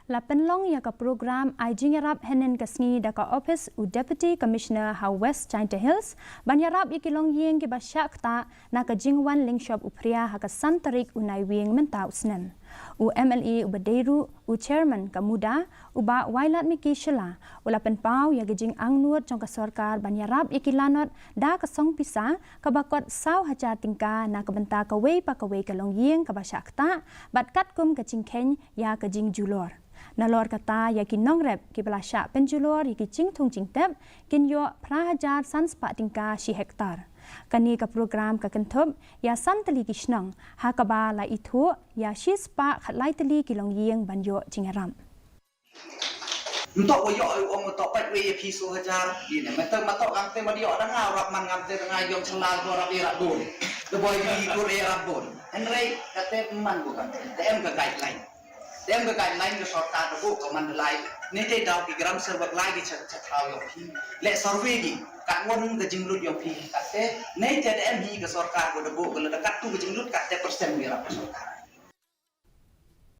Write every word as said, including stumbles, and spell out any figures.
La pynlong ïa ka program ai jingïarap hynnin ka sngi da ka ophis u Deputy Commissioner ha West Jaintia Hills ban ïarap ïa ki longïing kiba shah ktah na ka jingwan lyngshop u Phria ha ka san tarik u Naiwieng mynta u snem. U M L A uba dei ruh u Chairman ka MUDA, u Bah Wailadmiki Shylla, u la pynpaw ïa ka jingangnud jong ka sorkar ban ïarap ïa ki lanot da ka song pisa kaba kot saw hajar tyngka na ka bynta kawei pa kawei ka longïing kaba shah ktah bad katkum ka jingkheiñ ïa ka jingjulor. Nalor kata ïa ki nongrep kiba la shah pynjulor ïa ki jingthung jingtep kin ïoh phra hajar san spah tyngka shi hektar. Kane ka program ka kynthup ïa san tylli ki shnong ha kaba la ithuh ïa shi spah khatlai tylli ki longïing ban ïoh jingïarap. Ntok wa yok u ong ntok pait wei ya phi so hajar. Ine mata matok kam te ma diok da nga rap man kam te da nga yong chalal ko rap irap bun. Da boy di kur irap bun. Hynrei kate man ko kam te em ka guideline. Te em ka guideline ka sorkar da buk ka man da lai. Ni te daw ki gram serwak lai ki chat chat thaw yong phi. Le survey ki kat won ka jinglut yong phi kate. Ni te da em hi ka sorkar ko da buk ka le da kat tu ka jinglut kate persen irap ka sorkar.